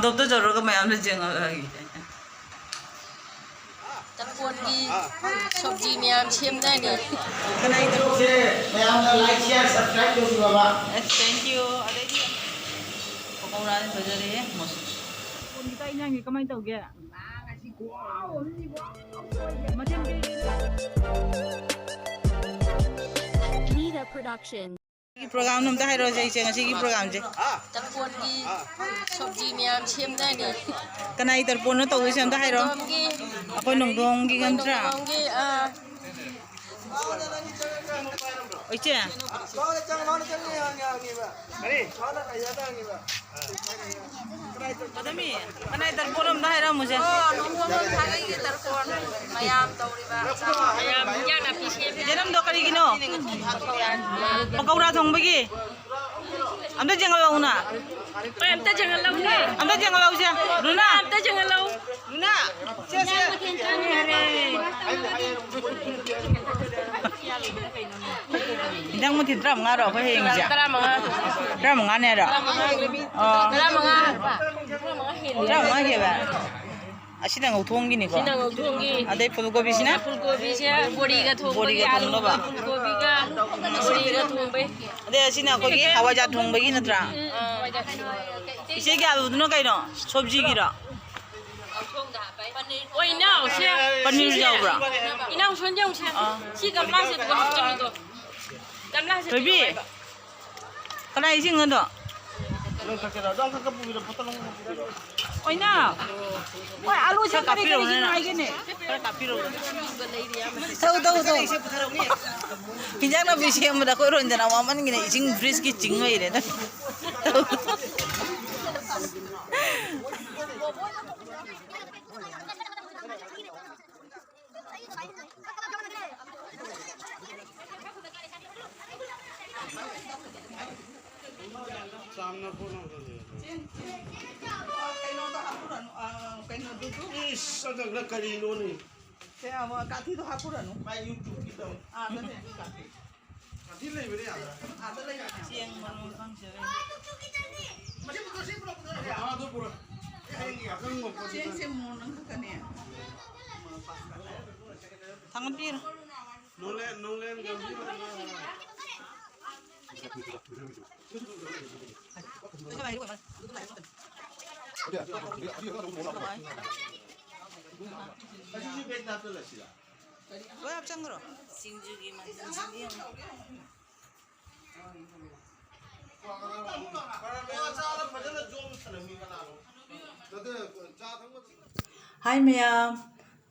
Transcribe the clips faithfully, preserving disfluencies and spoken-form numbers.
ꯇꯣꯞꯇ ꯇꯧꯔꯒ ꯃꯌꯥꯝꯅ ꯌꯦꯡꯉꯛꯑꯒꯦ꯫ ꯇꯔꯄꯣꯟꯒꯤ ꯁꯕꯖꯤ ꯃꯌꯥꯝ ꯁꯦꯝꯗꯣꯏꯅꯦ꯫ ꯀꯅꯥꯏ ꯇꯔꯄꯣꯟꯁꯦ ꯃꯌꯥꯝꯅ like, share, subscribe ꯇꯧꯕꯤꯔꯕ? ꯑꯁ, thank you꯫ ꯑꯗꯩꯗꯤ ꯄꯀꯧꯔꯥꯁꯦ ꯐꯖꯔꯦꯍꯦ, ꯃꯆꯨ꯫ ꯇꯔꯄꯣꯟꯒꯤ ꯆꯥꯛ ꯏꯟꯖꯥꯡꯗꯤ ꯀꯃꯥꯏꯅ ꯇꯧꯒꯦ? ꯃꯊꯦꯜ ꯀꯩ ꯀꯩ? Nida Production꯫ ꯁꯤꯒꯤ program ꯗꯣ ꯑꯝꯇ ꯍꯥꯏꯔꯛꯑꯣꯁꯦ, ꯏꯆꯦ, ꯉꯁꯤꯒꯤ program ꯁꯦ꯫ ꯇꯔꯄꯣꯟꯒꯤ ꯁꯕꯖꯤ ꯃꯌꯥꯝ ꯁꯦꯝꯗꯣꯏꯅꯦ꯫ ꯀꯅꯥꯏ ꯇꯔꯄꯣꯟꯅꯣ ꯇꯧꯗꯣꯏꯁꯦ ꯑꯝꯇ ꯍꯥꯏꯔꯛꯑꯣ꯫ ꯅꯣꯡꯗꯣꯝꯒꯤ, ꯑꯩꯈꯣꯏ ꯅꯣꯡꯗꯣꯝꯒꯤ ꯑꯩꯈꯣꯏ ꯅꯠꯇ꯭ꯔꯥ? ꯅꯣꯡꯗꯣꯝꯒꯤ, ꯑꯥ꯫ ꯏꯆꯦ꯫ ꯀꯔꯤ? ꯀꯗꯃꯤ, ꯀꯅꯥꯏ ꯇꯔꯄꯣꯟ ꯑꯝꯇ ꯍꯥꯏꯔꯝꯃꯨꯁꯦ꯫ ꯑꯣ, ꯅꯣꯡꯗꯣꯝ ꯁꯥꯒꯩꯒꯤ ꯇꯔꯄꯣꯟ ꯃꯌꯥꯝ ꯇꯧꯔꯤꯕ꯫ ꯃꯌꯥꯝ ꯏꯟꯖꯥꯡ ꯅꯥꯄꯤ ꯁꯦꯝꯃꯤ꯫ ꯌꯦꯅꯝꯗꯣ ꯀꯔꯤꯒꯤꯅꯣ? ꯄꯀꯧꯔꯥ ꯊꯣꯡꯕꯒꯤ꯫ ꯑꯝꯇ ꯌꯦꯡꯍꯜꯂꯛꯎꯅ꯫ ꯍꯣꯏ, ꯑꯝꯇ ꯌꯦꯡꯍꯜꯂꯛꯎꯅꯦ꯫ ꯑꯝꯇ ꯌꯦꯡꯍꯜꯂꯛꯎꯁꯦ꯫ ꯔꯨꯅꯥ꯫ ꯑꯝꯇ ꯌꯦꯡꯍꯜꯂꯧ꯫ ꯂꯨꯅꯥ, ꯁꯦ, ꯁꯦ꯫ ꯏꯟꯖꯥꯡ ꯃꯊꯦꯜ ꯇꯔꯥꯃꯉꯥꯔꯣ ꯑꯩꯈꯣꯏ ꯍꯌꯦꯡꯁꯦ? ꯇꯔꯥꯃꯉꯥ꯫ ꯇꯔꯥꯃꯉꯥꯅꯦ ꯍꯥꯏꯔꯣ? ꯇꯔꯥꯃꯉꯥ꯫ ꯑꯣ꯫ ꯇꯔꯥꯃꯉꯥ꯫ ꯇꯔꯥꯃꯉꯥ ꯍꯦꯜꯂꯦ꯫ ꯇꯔꯥꯃꯉꯥ ꯍꯦꯜꯂꯦ? ꯑꯁꯤꯅ ꯉꯧꯊꯣꯡꯒꯤꯅꯤꯀꯣ? ꯁꯤꯅ ꯉꯧꯊꯣꯡꯒꯤ꯫ ꯑꯗꯩ ꯐꯨꯜꯀꯣꯕꯤꯁꯤꯅ? ꯐꯨꯜꯀꯣꯕꯤꯁꯦ ꯕꯣꯔꯤꯒ ꯊꯣꯡꯕꯒꯤ, ꯕꯣꯔꯤꯒ ꯑꯂꯨꯒ ꯊꯣꯡꯅꯕ? ꯐꯨꯜꯀꯣꯕꯤꯒ ꯕꯣꯔꯤꯒ ꯊꯣꯡꯕꯩ꯫ ꯑꯗꯩ ꯑꯁꯤꯅ ꯑꯩꯈꯣꯏꯒꯤ ꯍꯋꯥꯏꯖꯥꯔ ꯊꯣꯡꯕꯒꯤ ꯅꯠꯇ꯭ꯔꯥ? ꯑꯥ, ꯍꯋꯥꯏꯖꯥꯔ ꯊꯣꯡꯕꯒꯤ꯫ ꯏꯆꯦꯒꯤ ꯑꯂꯨꯗꯨꯅ ꯀꯩꯅꯣ? ꯁꯣꯕꯖꯤꯒꯤꯔꯣ? ꯑꯣ, ꯏꯅꯥꯎ, ꯁꯦ, ꯄꯅꯤꯔ ꯁꯤꯁꯦ꯫ ꯌꯥꯎꯕ꯭ꯔꯥ? ꯏꯅꯥꯎ, ꯁꯣꯝꯗ ꯌꯦꯡꯉꯨꯁꯦ꯫ ꯑꯥ꯫ ꯁꯤ ꯒꯝꯂꯥꯁꯦ ꯑꯗꯨꯒ ꯍꯥꯞꯆꯜꯂꯨꯗꯣ꯫ ꯒꯝꯂꯥꯁꯦ ꯊꯣꯏꯕꯤ, ꯄꯨꯔꯛꯑꯣ ꯍꯥꯏꯕ꯫ ꯀꯅꯥ ꯏꯁꯤꯡ ꯑꯗꯣ? ꯅꯪ ꯊꯛꯀꯦꯔꯥ? ꯑꯗꯣ ꯑꯃꯈꯛ ꯄꯨꯕꯤꯔꯣ, ꯕꯣꯇꯜ ꯑꯃ ꯄꯨꯕꯤꯔꯣ꯫ ꯑꯣꯏꯅ꯫ ꯍꯣꯏ, ꯑꯂꯨꯁꯦ ꯈꯔ ꯀꯔꯤ ꯀꯔꯤ ꯀꯥꯞꯄꯤꯔꯛꯎꯅꯦ ꯅꯪ꯫ ꯉꯥꯏꯒꯦꯅꯦ? ꯈꯔ ꯀꯥꯞꯄꯤꯔꯛꯎꯅꯦ꯫ ꯊꯧ, ꯊꯧ, ꯊꯧ꯫ ꯏꯁꯤꯡ ꯄꯨꯊꯔꯛꯎꯅꯦ꯫ ꯍꯤꯟꯖꯥꯡ ꯅꯥꯄꯤ ꯁꯦꯝꯕꯗ ꯑꯩꯈꯣꯏ ꯔꯣꯟꯖꯅꯥ ꯋꯥꯃꯟꯒꯤꯅ ꯏꯁꯤꯡ ꯐ꯭ꯔꯤꯖꯀꯤ ꯆꯤꯡ ꯂꯩꯔꯦꯗ꯫ ꯆꯥꯝꯅ ꯄꯣꯠ ꯑꯃꯈꯛ ꯂꯩꯔꯦ꯫ ꯀꯩꯅꯣꯗꯣ ꯍꯥꯞꯄꯨꯔꯅꯨ, ꯑ, ꯀꯩꯅꯣꯗꯨꯁꯨ꯫ ꯏꯁ, ꯑꯗꯨꯅ ꯀꯔꯤꯅꯣꯅꯦ? ꯁꯦ, ꯑꯃ, ꯀꯥꯊꯤꯗꯣ ꯍꯥꯞꯄꯨꯔꯅꯨ꯫ ꯃꯥꯏ YouTube ꯀꯤꯗꯣ꯫ ꯑꯥ, ꯑꯗꯨꯅꯦ, ꯀꯥꯊꯤ꯫ ꯀꯥꯊꯤ ꯂꯩꯕꯅꯦ ꯑꯥꯗ꯫ ꯑꯥꯗ ꯂꯩꯕꯅꯦ꯫ ꯆꯦꯡ ꯃꯔꯨ ꯈꯪꯗꯦ꯫ ꯃꯁꯤ ꯄꯨꯊꯣꯛꯑꯣ, ꯁꯤ ꯄꯨꯔꯛꯑꯣ, ꯄꯨꯊꯣꯛꯑꯣ꯫ ꯑꯥ, ꯑꯗꯨ ꯄꯨꯔꯛꯑꯣ꯫ ꯆꯦꯡꯁꯦ ꯃꯣꯟ ꯑꯃꯈꯛꯇꯅꯦ꯫ ꯊꯥꯡꯒꯠꯄꯤꯔꯣ꯫ ꯅꯣꯡꯂꯦꯟ, ꯅꯣꯡꯂꯦꯟ ꯒꯝꯚꯤꯔ꯫ ꯑꯁꯤꯁꯨ ꯕꯦꯒꯇ ꯍꯥꯞꯆꯜꯂꯁꯤꯔ? ꯂꯣꯏ ꯍꯥꯞꯆꯟꯈ꯭ꯔꯣ꯫ ꯁꯤꯡꯖꯨꯒꯤ ꯃꯆꯜꯁꯤꯡꯗꯤ ꯌꯦꯡꯉꯣ꯫ ꯍꯥꯏ ꯃꯌꯥꯝ,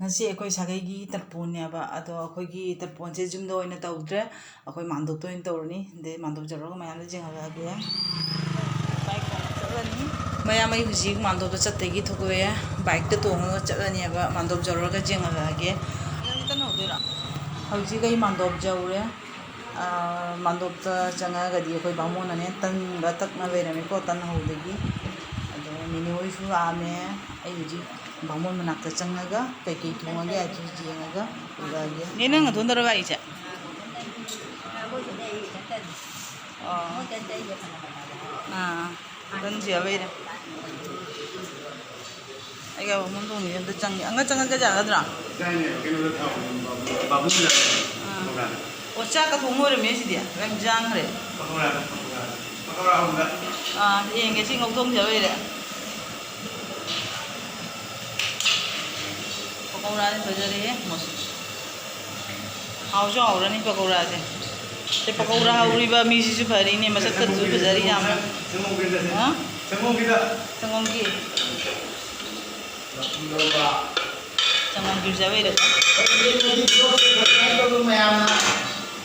ꯉꯁꯤ ꯑꯩꯈꯣꯏ ꯁꯥꯒꯩꯒꯤ ꯇꯔꯄꯣꯟꯅꯦꯕ, ꯑꯗꯣ ꯑꯩꯈꯣꯏꯒꯤ ꯇꯔꯄꯣꯟꯁꯦ ꯌꯨꯝꯗ ꯑꯣꯏꯅ ꯇꯧꯗ꯭ꯔꯦ, ꯑꯩꯈꯣꯏ ꯃꯥꯟꯗꯣꯞꯇ ꯑꯣꯏꯅ ꯇꯧꯔꯅꯤ꯫ ꯑꯗꯩ ꯃꯥꯟꯗꯣꯞ ꯌꯧꯔꯒ ꯃꯌꯥꯝꯗ ꯌꯦꯡꯍꯜꯂꯛꯑꯒꯦ꯫ ꯕꯥꯏꯛ ꯇꯣꯡꯉ ꯆꯠꯂꯅꯤ꯫ ꯃꯌꯥꯝ, ꯑꯩ ꯍꯧꯖꯤꯛ ꯃꯥꯟꯗꯣꯞꯇ ꯆꯠꯇꯒꯤ ꯊꯣꯛꯂꯛꯑꯦ, ꯕꯥꯏꯛꯇ ꯇꯣꯡꯉꯒ ꯆꯠꯂꯅꯦꯕ, ꯃꯥꯟꯗꯣꯞ ꯌꯧꯔꯒ ꯌꯦꯡꯍꯜꯂꯛꯑꯒꯦ꯫ ꯅꯪꯗꯤ ꯇꯟꯅ ꯍꯧꯗꯣꯏꯔꯣ? ꯍꯧꯖꯤꯛ ꯑꯩ ꯃꯥꯟꯗꯣꯞ ꯌꯧꯔꯦ꯫ ꯑꯥ, ꯃꯥꯟꯗꯣꯞꯇ ꯆꯪꯉꯛꯑꯒꯗꯤ ꯑꯩꯈꯣꯏ ꯕꯥꯃꯣꯟꯅꯅꯦ ꯇꯟꯒ ꯇꯛꯅ ꯂꯩꯔꯝꯃꯤꯀꯣ, ꯇꯟ ꯍꯧꯕꯒꯤ꯫ ꯑꯗꯣ ꯅꯦꯅꯦ ꯍꯣꯏꯁꯨ ꯂꯥꯛꯑꯝꯃꯦ꯫ ꯑꯩ ꯍꯧꯖꯤꯛ ꯕꯥꯃꯣꯟ ꯃꯅꯥꯛꯇ ꯆꯪꯉꯒ ꯀꯩꯀꯩ ꯊꯣꯡꯉꯒꯦ ꯍꯥꯏꯗꯨ ꯌꯦꯡꯉꯒ ꯄꯨꯔꯛꯑꯒꯦ꯫ ꯅꯦ, ꯅꯪ ꯅꯊꯣꯟꯗꯔꯣ ꯂꯥꯛꯏꯁꯦ? ꯑꯣ꯫ ꯑꯥ, ꯇꯟꯁꯨ ꯌꯥꯎꯕꯩꯔꯦ꯫ ꯑꯩꯒ ꯕꯥꯃꯣꯟ ꯊꯣꯡꯉꯤꯁꯦ ꯑꯝꯇ ꯆꯪꯒꯦ꯫ ꯑꯪꯒ ꯆꯪꯉꯛꯀꯦ ꯌꯥꯒꯗ꯭ꯔꯥ? ꯌꯥꯏꯅꯦ, ꯀꯩꯅꯣꯗ ꯊꯥꯎ, ꯕꯥꯃꯣꯟꯗ꯫ ꯑꯥ꯫ ꯄꯀꯧꯔꯥꯗ꯫ ꯑꯣ, ꯆꯥꯛꯀ ꯊꯣꯡ ꯂꯣꯏꯔꯝꯃꯦ ꯁꯤꯗꯤ꯫ ꯌꯥꯝ ꯌꯥꯡꯈ꯭ꯔꯦ꯫ ꯄꯀꯧꯔꯥꯗ, ꯄꯀꯧꯔꯥꯗ꯫ ꯄꯀꯧꯔꯥ ꯑꯍꯨꯝꯗ꯫ ꯑꯥ, ꯌꯦꯡꯒꯦ ꯁꯤ ꯉꯧꯊꯣꯡꯁꯦ ꯂꯣꯏꯔꯦ꯫ ꯄꯀꯧꯔꯥꯗꯤ ꯐꯖꯔꯦꯍꯦ, ꯃꯁꯛ꯫ ꯍꯥꯎꯁꯨ ꯍꯥꯎꯔꯅꯤ ꯄꯀꯧꯔꯥꯁꯦ꯫ ꯁꯤ ꯄꯀꯧꯔꯥ ꯍꯧꯔꯤꯕ ꯃꯤꯁꯤꯁꯨ ꯐꯔꯤꯅꯦ, ꯃꯁꯛꯇꯁꯨ ꯐꯖꯔꯤ ꯌꯥꯝꯅ꯫ ꯁꯪꯒꯣꯝꯒꯤꯗ꯫ ꯍꯥ? ꯁꯪꯒꯣꯝꯒꯤꯗ꯫ ꯁꯪꯒꯣꯝꯒꯤ꯫ ꯂꯐꯨ ꯏꯔꯣꯝꯕ꯫ ꯆꯉꯝ ꯄꯤꯖꯕꯩꯔ? ꯑꯩꯈꯣꯏꯒꯤ ꯚꯤꯗꯤꯑꯣꯁꯦ subscribe ꯇꯧꯕ ꯃꯌꯥꯝꯅ꯫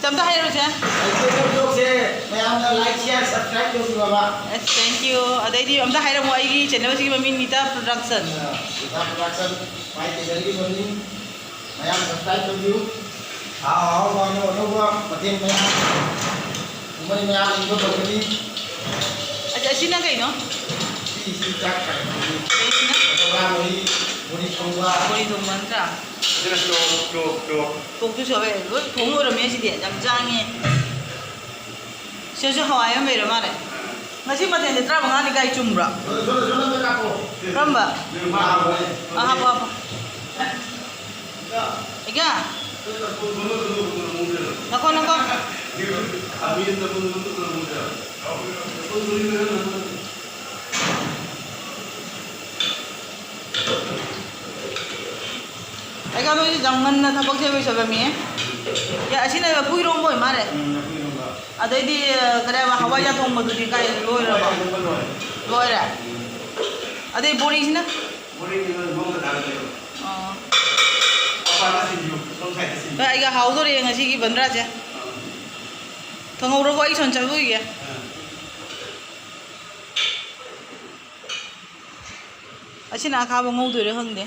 ꯑꯝꯇ ꯍꯥꯏꯔꯨꯁꯦ꯫ ꯑꯩꯈꯣꯏꯒꯤ ꯚꯤꯗꯤꯑꯣꯁꯦ ꯃꯌꯥꯝꯅ like, share, subscribe ꯇꯧꯕꯤꯌꯣꯕ꯫ ꯑꯁ, thank you꯫ ꯑꯗꯩꯗꯤ ꯑꯝꯇ ꯍꯥꯏꯔꯝꯃꯣ, ꯑꯩꯒꯤ channelꯁꯤꯒꯤ ꯃꯃꯤꯡ ꯅꯤꯇꯥ Production꯫ ꯑ, ꯅꯤꯇꯥ Production, my channelꯒꯤ ꯃꯃꯤꯡ꯫ ꯃꯌꯥꯝ subscribe ꯇꯧꯕꯤꯌꯨ꯫ ꯑꯍꯥꯎ ꯑꯍꯥꯎꯕ ꯑꯅꯧ ꯑꯅꯧꯕ ꯃꯊꯦꯜ ꯃꯌꯥꯝ ꯀꯨꯝꯍꯩ ꯃꯌꯥꯝ ꯌꯦꯡꯕ ꯐꯪꯒꯅꯤ꯫ ꯑꯁꯤ, ꯑꯁꯤꯅ ꯀꯩꯅꯣ? ꯁꯤ, ꯁꯤ ꯆꯥꯛ ꯊꯥꯡꯒꯠꯄꯒꯤ ꯀꯩꯁꯤꯅ? ꯄꯀꯧꯔꯥ ꯃꯍꯤ, ꯕꯣꯔꯤ ꯊꯣꯡꯕ꯫ ꯕꯣꯔꯤ ꯊꯣꯡꯕ ꯅꯠꯇ꯭ꯔꯥ? ꯑꯗꯨꯅ ꯇꯣꯛ, ꯇꯣꯛ, ꯇꯣꯛ꯫ ꯇꯣꯛꯇꯨꯁꯨ ꯍꯥꯞꯄꯦ꯫ ꯂꯣꯏ ꯊꯣꯡ ꯂꯣꯏꯔꯝꯃꯦ ꯁꯤꯗꯤ꯫ ꯌꯥꯝ ꯆꯥꯡꯉꯦ꯫ ꯁꯤꯗꯁꯨ ꯍꯋꯥꯏ ꯑꯃ ꯂꯩꯔ ꯃꯥꯜꯂꯦ꯫ ꯉꯁꯤ ꯃꯊꯦꯜꯁꯦ ꯇꯔꯥꯃꯉꯥꯅꯤ ꯀꯥꯏ ꯆꯨꯝꯕ꯭ꯔꯥ? ꯁꯣꯝꯗ, ꯁꯣꯝꯗ, ꯁꯣꯝꯗ ꯑꯝꯇ ꯀꯥꯞꯄꯣ꯫ ꯀꯔꯝꯕ? ꯑꯥ, ꯍꯥꯞꯄꯣ, ꯍꯥꯞꯄꯣ꯫ ꯏꯀꯦ? ꯅꯈꯣ, ꯅꯈꯣ꯫ ꯑꯩꯒ ꯅꯣꯏꯁꯦ ꯌꯥꯝ ꯉꯟꯅ ꯊꯕꯛꯁꯦ ꯂꯣꯏꯁꯜꯂꯝꯃꯤꯍꯦ꯫ ꯑꯦ, ꯑꯁꯤꯅ ꯂꯐꯨ ꯏꯔꯣꯝꯕ ꯑꯣꯏ ꯃꯥꯜꯂꯦ꯫ ꯎꯝ, ꯂꯐꯨ ꯏꯔꯣꯝꯕ꯫ ꯑꯗꯩꯗꯤ, ꯀꯔꯤ ꯍꯥꯏꯕ, ꯍꯋꯥꯏꯖꯥꯔ ꯊꯣꯡꯕꯗꯨꯗꯤ ꯀꯥꯏ ꯂꯣꯏꯔꯕꯣ? ꯍꯋꯥꯏꯖꯥꯔ ꯊꯣꯡꯕ ꯂꯣꯏꯔꯦ꯫ ꯂꯣꯏꯔꯦ? ꯎꯝ꯫ ꯑꯗꯩ ꯕꯣꯔꯤꯁꯤꯅ? ꯕꯣꯔꯤꯁꯤꯅ ꯃꯉꯣꯟꯗ ꯊꯥꯔꯛꯀꯦ꯫ ꯑꯣ꯫ ꯃꯄꯥꯟꯗ ꯁꯤꯡꯖꯨ, ꯁꯣꯝ ꯁꯥꯏꯗ ꯁꯤꯡꯖꯨ꯫ ꯍꯣꯏ, ꯑꯩꯒ ꯍꯥꯎꯗꯣꯔꯦ ꯉꯁꯤꯒꯤ ꯕꯟꯗ꯭ꯔꯥꯁꯦ꯫ ꯑꯥ꯫ ꯊꯣꯡꯍꯧꯔꯣꯀꯣ, ꯑꯩ ꯁꯣꯟ ꯆꯠꯂꯨꯈꯤꯒꯦ꯫ ꯑꯥ꯫ ꯑꯁꯤꯅ ꯑꯈꯥꯕ ꯉꯧꯗꯣꯏꯔꯥ ꯈꯪꯗꯦ꯫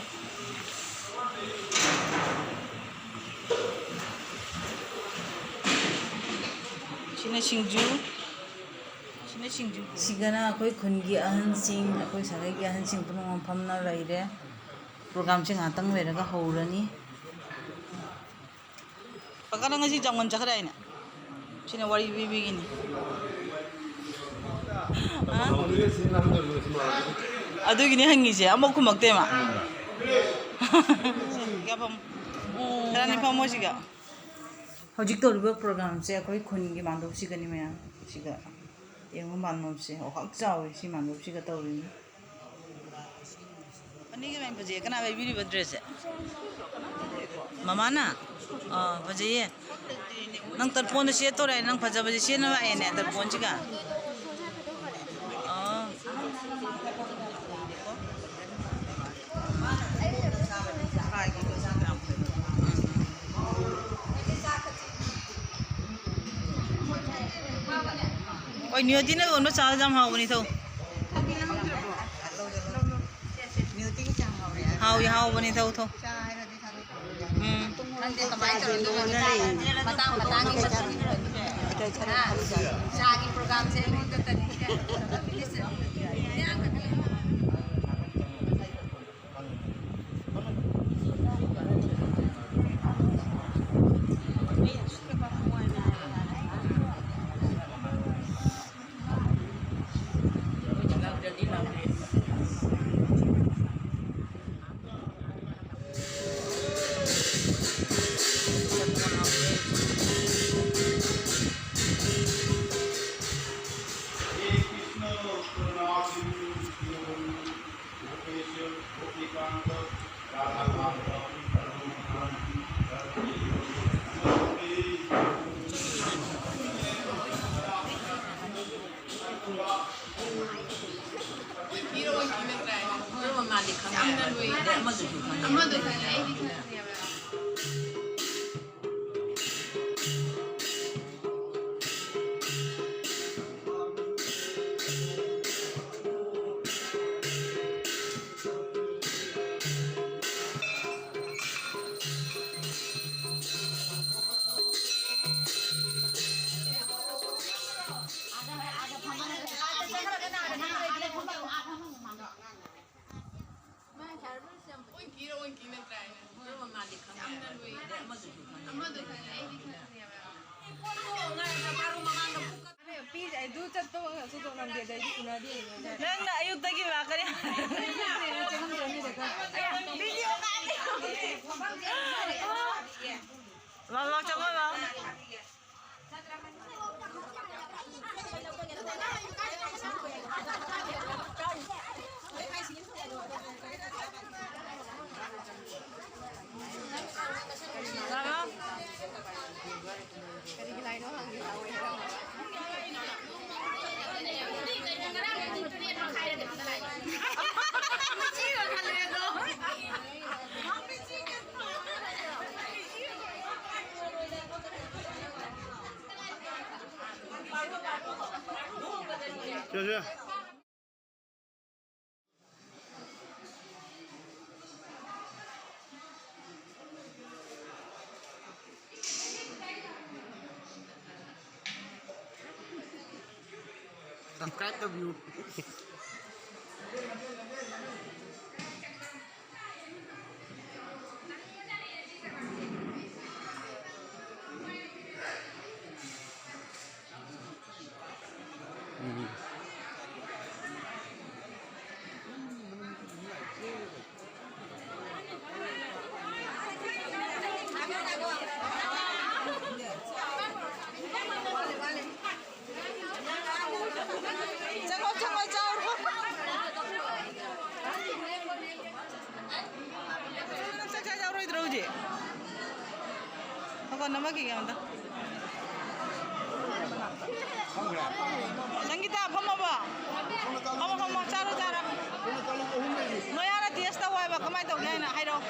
ꯁꯤꯅ ꯁꯤꯡꯖꯨ꯫ ꯁꯤꯅ ꯁꯤꯡꯖꯨ꯫ ꯁꯤꯒꯅ ꯑꯩꯈꯣꯏ ꯈꯨꯟꯒꯤ ꯑꯍꯟꯁꯤꯡ, ꯑꯩꯈꯣꯏ ꯁꯥꯒꯩꯒꯤ ꯑꯍꯟꯁꯤꯡ ꯄꯨꯝꯅꯃꯛ ꯐꯝꯅ ꯂꯩꯔꯦ꯫ ꯄ꯭ꯔꯣꯒ꯭ꯔꯥꯝꯁꯦ ꯉꯥꯏꯍꯥꯛꯇꯪ ꯂꯩꯔꯒ ꯍꯧꯔꯅꯤ꯫ ꯄꯥꯀꯥ, ꯅꯪ ꯉꯁꯤ ꯖꯥꯡꯃꯟ ꯆꯠꯈ꯭ꯔꯦ ꯍꯥꯏꯅꯦ? ꯁꯤꯅ ꯋꯥꯔꯤ ꯄꯤꯕꯤꯒꯤꯅꯤ꯫ ꯑ? ꯑꯗꯨꯒꯤꯅꯤ ꯍꯪꯉꯤꯁꯦ, ꯑꯃꯨꯛ ꯈꯨꯝꯃꯛꯇꯦ ꯃꯥ꯫ ꯌꯥꯐꯝ꯫ ꯈꯔꯅꯤ ꯐꯝꯃꯣ ꯁꯤꯒ꯫ ꯍꯧꯖꯤꯛ ꯇꯧꯔꯤꯕ ꯄ꯭ꯔꯣꯒ꯭ꯔꯥꯝꯁꯦ ꯑꯩꯈꯣꯏ ꯈꯨꯟꯒꯤ ꯃꯥꯟꯗꯣꯞꯁꯤꯒꯅꯤ ꯃꯌꯥꯝ꯫ ꯁꯤꯒ ꯌꯦꯡꯉꯨ, ꯃꯥꯟꯗꯣꯞꯁꯦ ꯑꯣꯍꯥꯛ ꯆꯥꯎꯋꯤ ꯁꯤ ꯃꯥꯟꯗꯣꯞꯁꯤꯒ ꯇꯧꯔꯤꯅꯤ꯫ ꯑꯅꯤꯒꯤ ꯃꯌꯥꯝ ꯐꯖꯩꯌꯦ꯫ ꯀꯅꯥ ꯂꯩꯕꯤꯔꯤꯕ ꯗ꯭ꯔꯦꯁꯁꯦ? ꯃꯃꯥꯅ? ꯑꯥ, ꯐꯖꯩꯌꯦ꯫ ꯅꯪ ꯇꯔꯄꯣꯟꯗ ꯁꯦꯠꯇꯣꯔꯦ, ꯅꯪ ꯐꯖꯕꯁꯦ ꯁꯦꯠꯅ ꯂꯥꯛꯑꯦꯅꯦ, ꯇꯔꯄꯣꯟꯁꯤꯒ꯫ ꯑꯥ꯫ ꯍꯣꯏ, ꯅꯤꯌꯣꯇꯤꯅ ꯂꯣꯟꯕ ꯆꯥꯁꯦ ꯌꯥꯝ ꯍꯥꯎꯕꯅꯤ, ꯊꯧ꯫ ꯍꯥꯎꯏ, ꯍꯥꯎꯕꯅꯤ, ꯊꯧ, ꯊꯧ꯫ ꯎꯝ꯫ ꯈꯪꯗꯦ ꯀꯃꯥꯏꯅ ꯇꯧꯔꯝꯗꯣꯏꯅꯣ꯫ ꯃꯇꯥꯡ ꯃꯇꯥꯡꯒꯤ ꯃꯇꯨꯡ ꯏꯟꯅ꯫ ꯍꯥ? ꯆꯥꯒꯤ ꯄ꯭ꯔꯣꯒ꯭ꯔꯥꯝꯁꯦ ꯑꯩꯉꯣꯟꯗ ꯀꯔꯤ? ꯃꯥꯗꯤ ꯈꯪꯉꯦ꯫ ꯑꯗꯩ ꯑꯃꯗꯨꯁꯨ ꯈꯪꯉꯦ꯫ ꯑꯃꯗꯨ ꯈꯪꯉꯦ, ꯑꯩꯗꯤ ꯈꯪꯗꯦꯕ꯫ ꯑꯣꯏ ꯀꯤꯔ ꯑꯣꯏ ꯀꯤ ꯅꯠꯇ꯭ꯔꯥ ꯍꯥꯏꯅ꯫ ꯑꯗꯨꯒ ꯃꯥꯗꯤ ꯈꯪꯉꯦ꯫ ꯌꯥꯝꯅ ꯂꯨꯏ꯫ ꯑꯗꯩ ꯑꯃꯗꯨꯁꯨ ꯈꯪꯉꯦ꯫ ꯑꯃꯗꯨ ꯈꯪꯉꯦ, ꯑꯩꯗꯤ ꯈꯪꯗꯦꯕ꯫ ꯄꯤꯁꯦ ꯑꯩ ꯑꯗꯨ ꯆꯠꯄꯒ ꯁꯨꯡꯇꯣꯛ ꯉꯝꯗꯦ, ꯑꯗꯩꯗꯤ ꯎꯅꯗꯦ꯫ ꯅꯪꯅ ꯑꯌꯨꯛꯇꯒꯤ ꯂꯥꯛꯀꯅꯤ꯫ ꯚꯤꯗꯤꯑꯣ ꯀꯥꯞꯄꯤ꯫ ꯂꯥꯛꯑꯣ, ꯂꯥꯛꯑꯣ, ꯆꯪꯉꯣ, ꯂꯥꯛꯑꯣ꯫ Subscribe ꯇꯧꯕꯤꯌꯨ꯫ ꯎꯝ꯫ ꯆꯪꯉꯣ, ꯆꯪꯉꯣ, ꯆꯥꯎꯔꯣ꯫ ꯆꯥꯛ ꯆꯥ ꯌꯥꯎꯔꯣꯏꯗ꯭ꯔꯣ ꯍꯧꯖꯤꯛ? ꯉꯥꯏꯈꯣ, ꯅꯝꯃꯛꯈꯤꯒꯦ ꯑꯝꯇ꯫ ꯁꯪꯒꯤꯇꯥ, ꯐꯝꯃꯕꯣ? ꯐꯝꯃꯣ, ꯐꯝꯃꯣ, ꯆꯥꯔꯣ, ꯆꯥꯔꯣ꯫ ꯍꯥꯏꯅ ꯍꯥꯏꯔꯛꯑꯣ꯫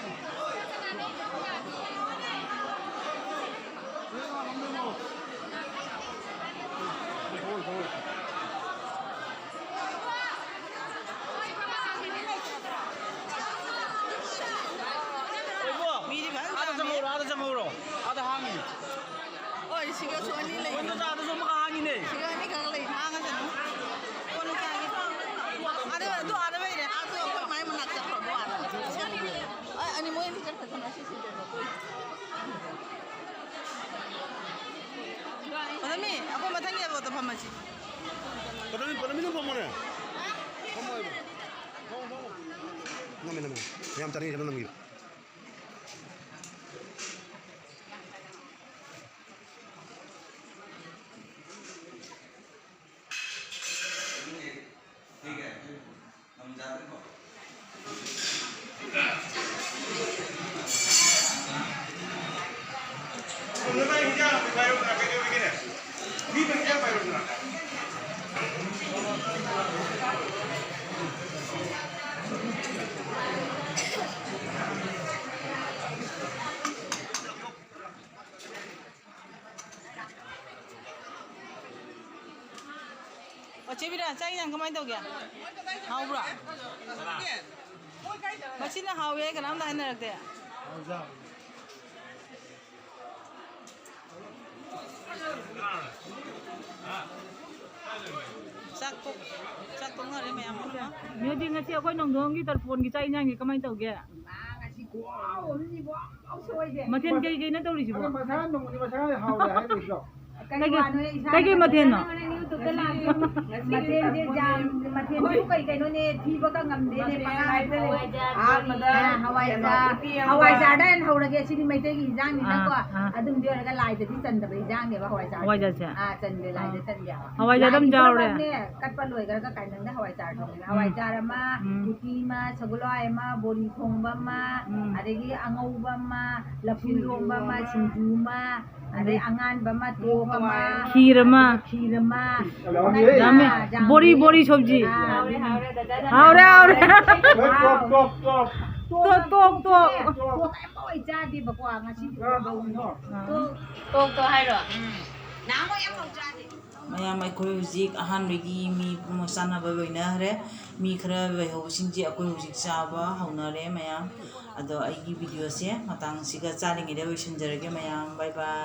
ꯃꯤꯗꯤ ꯐꯖꯅ ꯑꯥꯗ ꯆꯪꯍꯧꯔꯣ, ꯑꯥꯗ ꯆꯪꯍꯧꯔꯣ꯫ ꯑꯥꯗ ꯍꯥꯡꯉꯤ꯫ ꯍꯣꯏ, ꯁꯤꯒꯁꯨ ꯑꯅꯤ ꯂꯩ꯫ ꯀꯣꯟꯅ ꯆꯥꯗꯁꯨ ꯑꯃꯒ ꯍꯥꯡꯉꯤꯅꯦ꯫ ꯁꯤꯒ ꯑꯅꯤꯈꯛ ꯂꯩ, ꯍꯥꯡꯉꯁꯅꯨ꯫ ꯀꯣꯟꯅ ꯆꯥꯒꯦ꯫ ꯑꯗꯨ, ꯑꯗꯨ ꯑꯥꯗ ꯂꯩꯔꯦ꯫ ꯑꯥꯗ ꯑꯩꯈꯣꯏ ꯃꯥꯏ ꯃꯅꯥꯛ ꯆꯠꯈ꯭ꯔꯕ ꯋꯥꯅꯤ꯫ ꯑ, ꯑꯅꯤ ꯃꯣꯏ ꯑꯅꯤ ꯆꯠꯈ꯭ꯔꯁꯅꯨ, ꯑꯁꯤ ꯁꯤꯗ ꯂꯧꯊꯣꯛ꯫ ꯄꯗꯃꯤ, ꯑꯩꯈꯣꯏ ꯃꯊꯪꯒꯤ ꯑꯦꯕꯣꯠꯇ ꯐꯝꯃꯁꯤ꯫ ꯄꯗꯃꯤ, ꯄꯗꯃꯤ ꯑꯗꯨꯝ ꯐꯝꯃꯣꯅꯦ꯫ ꯐꯝꯃꯣ ꯍꯥꯏꯕ꯫ ꯐꯝꯃꯣ, ꯐꯝꯃꯣ꯫ ꯅꯝꯃꯦ, ꯅꯝꯃꯦ꯫ ꯌꯥꯝ ꯆꯥꯅꯤꯡꯉꯦ, ꯈꯤꯇꯪ ꯅꯝꯈꯤꯕ꯫ ठीक है, हम जाते हैं। ꯑꯣ, ꯆꯦ ꯕꯤꯅꯥ, ꯆꯥꯛ ꯏꯟꯖꯥꯡ ꯀꯃꯥꯏꯅ ꯇꯧꯒꯦ? ꯍꯥꯎꯕ꯭ꯔꯣ? ꯃꯁꯤꯅ ꯍꯥꯎꯋꯦ, ꯀꯅꯥꯝꯇ ꯍꯥꯏꯅꯔꯛꯇꯦ꯫ ꯆꯥꯛ ꯇꯣꯛ-, ꯆꯥꯛ ꯇꯣꯛꯅꯔꯦ ꯃꯌꯥꯝ ꯄꯨꯝꯅꯃꯛ꯫ ꯅꯣꯏꯗꯤ ꯉꯁꯤ ꯑꯩꯈꯣꯏ ꯅꯣꯡꯗꯣꯡꯒꯤ ꯇꯔꯄꯣꯟꯒꯤ ꯆꯥꯛ ꯏꯟꯖꯥꯡꯁꯦ ꯀꯃꯥꯏꯅ ꯇꯧꯒꯦ? ꯃꯊꯦꯜ ꯀꯩ ꯀꯩꯅꯣ ꯇꯧꯔꯤꯁꯤꯕꯣ? ꯑꯗꯣ ꯃꯁꯥ ꯅꯣꯡꯃꯗꯤ ꯃꯁꯥ ꯍꯥꯎꯔꯦ ꯍꯥꯏꯔꯣꯏꯗ꯭ꯔꯣ? ꯀꯩ ꯀꯩ ꯋꯥꯅꯣ ꯏꯁꯥ ꯀꯩ ꯀꯩ ꯃꯊꯦꯜꯅꯣ? ꯃꯊꯦꯜꯁꯦ ꯌꯥꯝ, ꯃꯊꯦꯜꯁꯨ ꯀꯩ ꯀꯩꯅꯣꯅꯦ, ꯊꯤꯕꯒ ꯉꯝꯗꯦꯅꯦ, ꯄꯪꯍꯥꯏ ꯍꯥꯏꯖꯜꯂꯦ꯫ ꯍꯋꯥꯏꯖꯥꯔ, ꯍꯋꯥꯏꯖꯥꯔꯗ ꯍꯦꯟꯅ ꯍꯧꯔꯒꯦ, ꯁꯤꯗꯤ ꯃꯩꯇꯩꯒꯤ ꯏꯟꯖꯥꯡꯅꯤꯅꯀꯣ꯫ ꯑꯥ, ꯑꯥ꯫ ꯑꯗꯨꯝꯗꯤ ꯑꯣꯏꯔꯒ ꯂꯥꯏꯗꯗꯤ ꯆꯟꯗꯕ ꯏꯟꯖꯥꯡꯅꯦꯕ ꯍꯋꯥꯏꯖꯥꯔꯁꯦ꯫ ꯍꯋꯥꯏꯖꯥꯔꯁꯦ? ꯑꯥ, ꯆꯟꯗꯦ, ꯂꯥꯏꯗ ꯑꯥ꯫ ꯆꯟꯗꯦ ꯍꯥꯏꯕ꯫ ꯍꯋꯥꯏꯖꯥꯔ ꯑꯗꯨꯝ ꯂꯥꯏꯒꯤ ꯌꯥꯎꯔꯦ꯫ ꯊꯕꯛꯅꯦ, ꯀꯠꯄ ꯂꯣꯏꯈ꯭ꯔꯒ ꯀꯥꯏꯅꯪꯗ ꯍꯋꯥꯏꯖꯥꯔ ꯊꯣꯡꯉꯦ꯫ ꯎꯝ꯫ ꯍꯋꯥꯏꯖꯥꯔ ꯑꯃ, ꯎꯝ꯫ ꯎꯇꯤ ꯑꯃ, ꯁꯒꯣꯜ ꯍꯋꯥꯏ ꯑꯃ, ꯕꯣꯔꯤ ꯊꯣꯡꯕ ꯑꯃ, ꯎꯝ꯫ ꯑꯗꯒꯤ ꯑꯉꯧꯕ ꯑꯃ, ꯂꯐꯨ ꯏꯔꯣꯝꯕ ꯑꯃ, ꯁꯤꯡꯖꯨ ꯑꯃ, ꯑꯗꯩ ꯎꯝ꯫ ꯑꯉꯥꯟꯕ ꯑꯃ, ꯇꯣꯛ ꯑꯃ, ꯈꯤꯔ ꯑꯃ꯫ ꯈꯤꯔ ꯑꯃ꯫ ꯌꯥꯝꯃꯦ꯫ ꯌꯥꯝꯃꯦ꯫ ꯖꯥꯝ-, ꯕꯣꯔꯤ, ꯕꯣꯔꯤ ꯁꯣꯕꯖꯤ꯫ ꯑꯥ, ꯍꯥꯎꯔꯦ, ꯍꯥꯎꯔꯦ, ꯗꯗꯥ꯫ ꯍꯥꯎꯔꯦ, ꯍꯥꯎꯔꯦ꯫ ꯍꯣꯏ, ꯇꯣꯞ, ꯇꯣꯞ, ꯇꯣꯞ꯫ ꯇꯣꯛ, ꯇꯣꯛ, ꯇꯣꯛ꯫ ꯇꯣꯛ ꯑꯃꯐꯥꯎ ꯑꯩ ꯆꯥꯗꯦꯕꯀꯣ, ꯉꯁꯤꯗꯤ ꯇꯣꯛ, ꯇꯣꯛ ꯍꯥꯏꯔꯣ? ꯅꯍꯥꯟꯋꯥꯏ ꯑꯃꯐꯥꯎ ꯆꯥꯗꯦ꯫ ꯃꯌꯥꯝ, ꯑꯩꯈꯣꯏ ꯍꯧꯖꯤꯛ ꯑꯍꯥꯟꯕꯒꯤ ꯃꯤ ꯄꯨꯝꯅꯃꯛ ꯆꯥꯅꯕ ꯂꯣꯏꯅꯈ꯭ꯔꯦ꯫ ꯃꯤ ꯈꯔ ꯂꯩꯍꯧꯕꯁꯤꯡꯁꯦ ꯑꯩꯈꯣꯏ ꯍꯧꯖꯤꯛ ꯆꯥꯕ ꯍꯧꯅꯔꯦ ꯃꯌꯥꯝ꯫ ꯑꯗꯣ ꯑꯩꯒꯤ ꯚꯤꯗꯤꯑꯣꯁꯦ ꯃꯇꯥꯡꯁꯤꯒ ꯆꯥꯔꯤꯉꯩꯗ ꯂꯣꯏꯁꯤꯟꯖꯔꯒꯦ ꯃꯌꯥꯝ꯫ ꯕꯥꯏ ꯕꯥꯏ꯫